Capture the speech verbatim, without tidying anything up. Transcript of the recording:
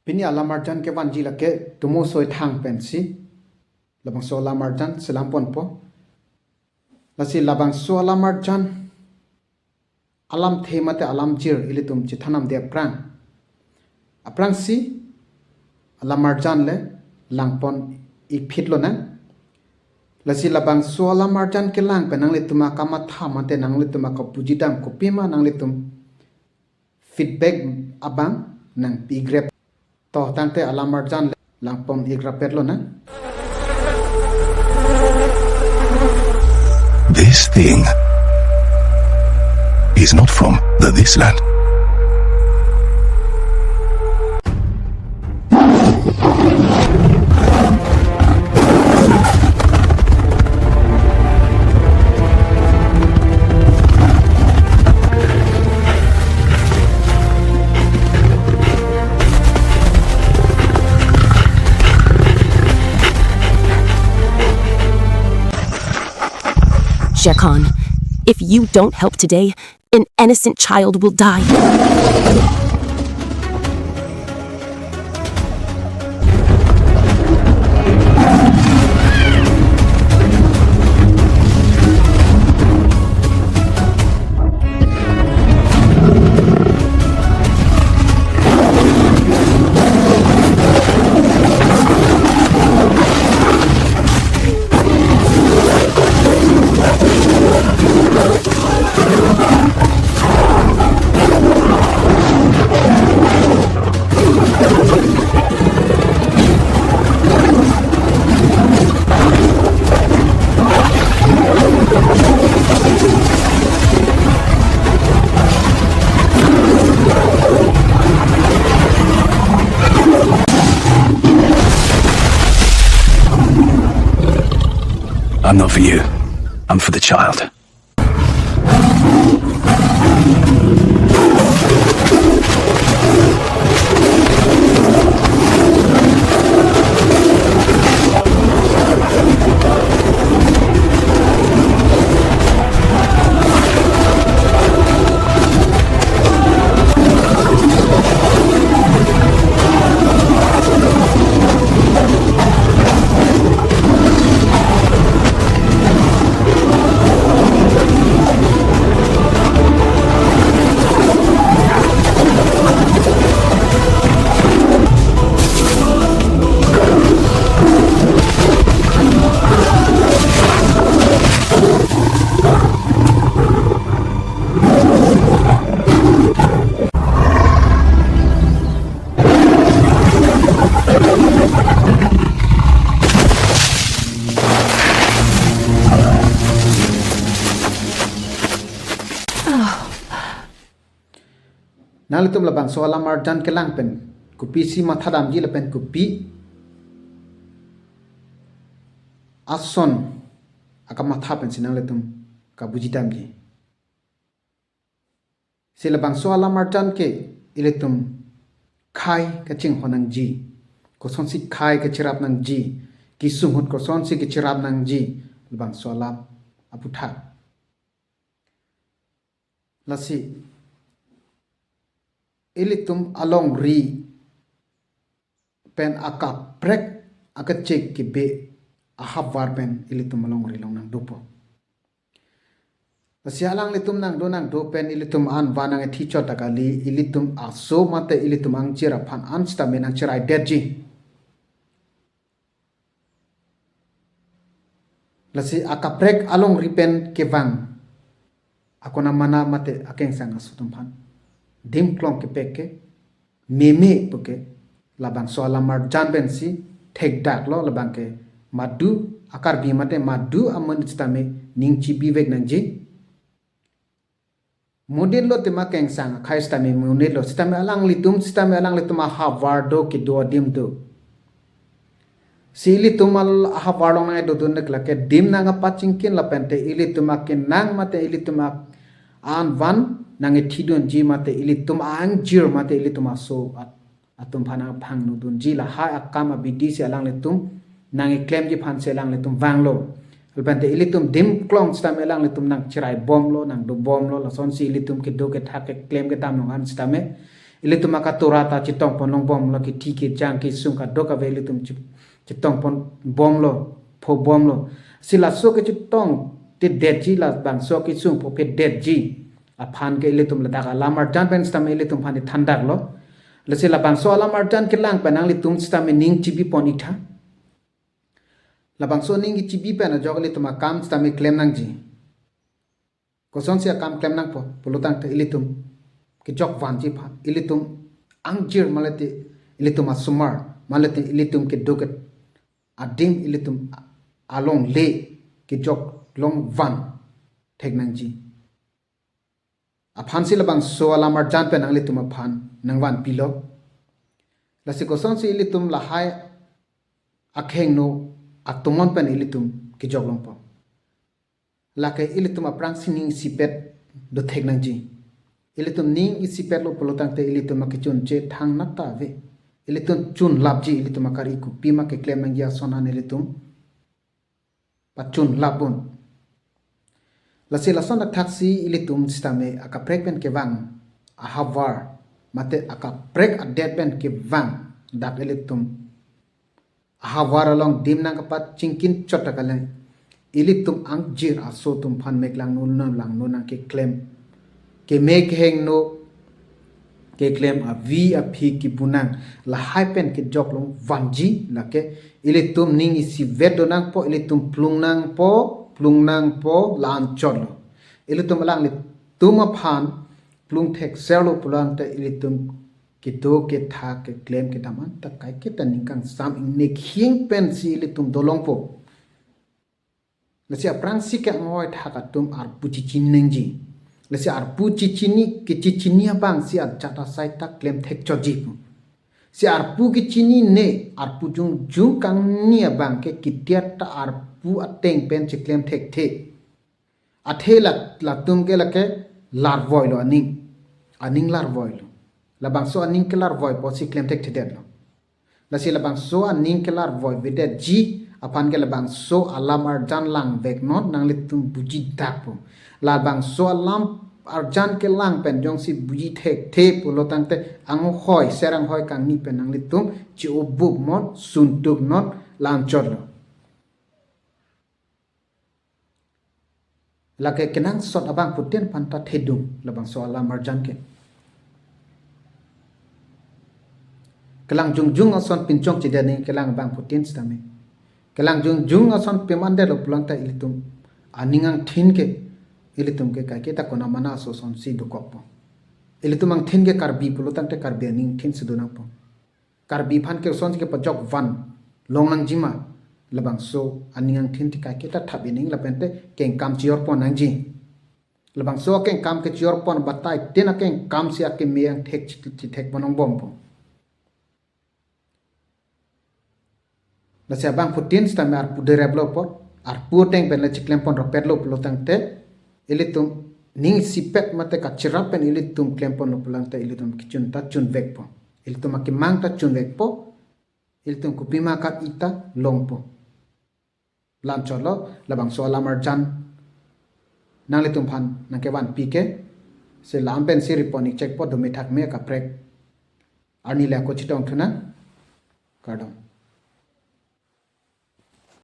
Pini alamarjan kevanji lake tomo soi thang pensi labangso alamarjan selam ponpo. Lasi labangso alamarjan alamthe mate alamjir ilitum chethan damde aphrang, aphrangsi alamarjan le langpon-ikphit lonang. Lasi labangso alamarjan kelang pen nanglitum akamatha mate nanglitum akabuji dam kopima nanglitum feedback abang nangpi-ikrep. To tangte alamarjan le langpon-ikrapet lonang. This thing is not from the this land. Shekhan, if you don't help today, an innocent child will die. I'm not for you. I'm for the child. Nanglitum labangso alamarjan kelang pen kopisi mathadamji lapen kopi ason akamatha pensi nanglitum kabujidamji. Si labangso alamarjan ke ilitum khei kachinghon nangji, kosonsi khei kacherap nangji, kesung ahut kosonsi kacherap nangji, labangso alam aputhak. Lasi ilitum alongri pen akaprek akechek kebe ahavar pen ilitum alongri along nangdopo. Lasi alanglitum nangdo nangdo pen ilitum an van nangkethi chot ta kali, ilitum aso mate ilitum angjir aphan an sitame nangcheraidetji. Lasi akaprek alongri pen kevang akona mana mate akengsang aso atum aphan dim klong kepek ke meme puke labangso alamarjan pensi thekdaklo, labang ke madu akarbi mate madu amonit sitame ning chibivek nangji. Monitlo tema kengsang akhei sitame monitlo, sitame alanglitum, sitame alanglitum ahavar do, kedo adim do. Si ilitum al ahavar along nangdodun nek lake dim nangkapachingkin lapente ilitum akenang mate ilitum ak an van nangkethidunji mate ilitum angjir mate ilitum aso at atum aphan nangphangnodunji lahai akam abidi si alanglitum nangkeklemji aphansi alanglitum vanglo. Lapente ilitum dim klong sitame alanglitum nangcheraibomlo, nangdobomlo, lasonsi ilitum kedo kethak keklem kedam along an sitame Ilitum akatora ta chetongpon longbomlo, kithi kejang kesung kadokave ilitum che-, chetongpon bomlo, pho bomlo. Si laso kechetong tedetji, labangso kesung pho pedetji aphan ke ilitum ladak alam arjan pen sitame ilitum aphan thandaklo. Lasi labangso alam arjan kelang pen nanglitum sitame ning chibipon iktha. Labangso ning kechibi pen ajok ilitum akam sitame klem nangji. Kosonsi akam klem nangpo pulo tangte ilitum kejok vanji aphan, ilitum angjir malate ilitum asomar, malate ilitum kedo ke adim, ilitum alongle kejok longvan thek nangji aphansi labangso alam arjan pen nanglitum aphan nangvanpilo. Lasi kosonsi ilitum lahai akhengno atomon pen ilitum kejok longpo. Lake ilitum aphrangsi ning isipet dothek nangji. Ilitum ning isipetlo pulo tangte ilitum akechun che thangnat ta ave. Ilitum chunlapji, ilitum akari kopima keklem nangji ason an ilitum pachunlapbom. Lasi lason athaksi ilitum sitame akaprek pen kevang ahavar mate akaprek adet pen kevang dak ilitum ahavar along dim nangkapachingkin chot ta kali. Ilitum angjir aso atum aphan mek langno, langno nangkeklem, keme kehengno keklem, avi aphi kebunang, lahai pen kejok longvanji. Lake ilitum ning isivet do nangpo, ilitum plung nangpo, plung nangpo, la-anchotlo. Ilitum alanglitum aphan plung thekserlo pulo tangte ilitum kedo ketha keklem kedam anta kaiketa ning kangsam ingne khing pensi ilitum dolongpo. Lasi aphrangsi ke anghoi thak atum arpu chechini nangji. Lasi arpu chechini, kechechini abangsi ajat asai ta klem thekchotji pu. Si arpu kechinine, arpu jongjong kangni abang ke ketiat ta arpu ateng pen cheklem thekthe. Athe la, latum ke lake larvoilo aning. Aning larvoilo. Labangso aning kelarvoi apotsi klem thekthedetlo. Lasi labangso aning kelarvoi avedetji aphan ke labangso alam arjan langveknon, nanglitum buji dakpo. Labangso alam arjan kelang pen jongsi buji thekthe pulo tangte anghoi, ser anghoi kangni pen nanglitum che-obupnon, suntuknon, la-anchotlo. Lake kenangsot abangphutin aphan ta thedung labangso alam arjan ke. Kelang jongjong ason pinchong chedani kelang abangphutin sitame. Kelang jongjong ason pemandetlo pulo tangte ilitum aning angthin ke, ilitum ke kaiketa konamana aso asonsi dokokpo. Ilitum angthin ke Karbi pulo tangte Karbi aning angthinsi do nangpo. Karbi aphan ke kosonsi kepajok van long nangjima, labangso aning angthin ti kaiketa thap ining lapente kengkam chiorpon nangji. Labangso akengkam kechiorpon batai tin akengkamsi akeme angthek chi-, chithekpon longbompo. Lasi abangphutin sitame arpu dereplo po, arpu ateng pen le chiklempon rapetlo pulo tangte, ilitum ning isipet mate kachirap pen ilitum klemponlo pulo tangte ilitum kechun ta chunvekpo. Ilitum akemang ta chunvekpo. Ilitum kopima kat ita longpo. La-anchotlo, labangso alam arjan nanglitum aphan nangkevanpi ke, si la-an pensi ripon ikchekpo, dome thakme akaprek arni le ako chetongthunang. Kardom.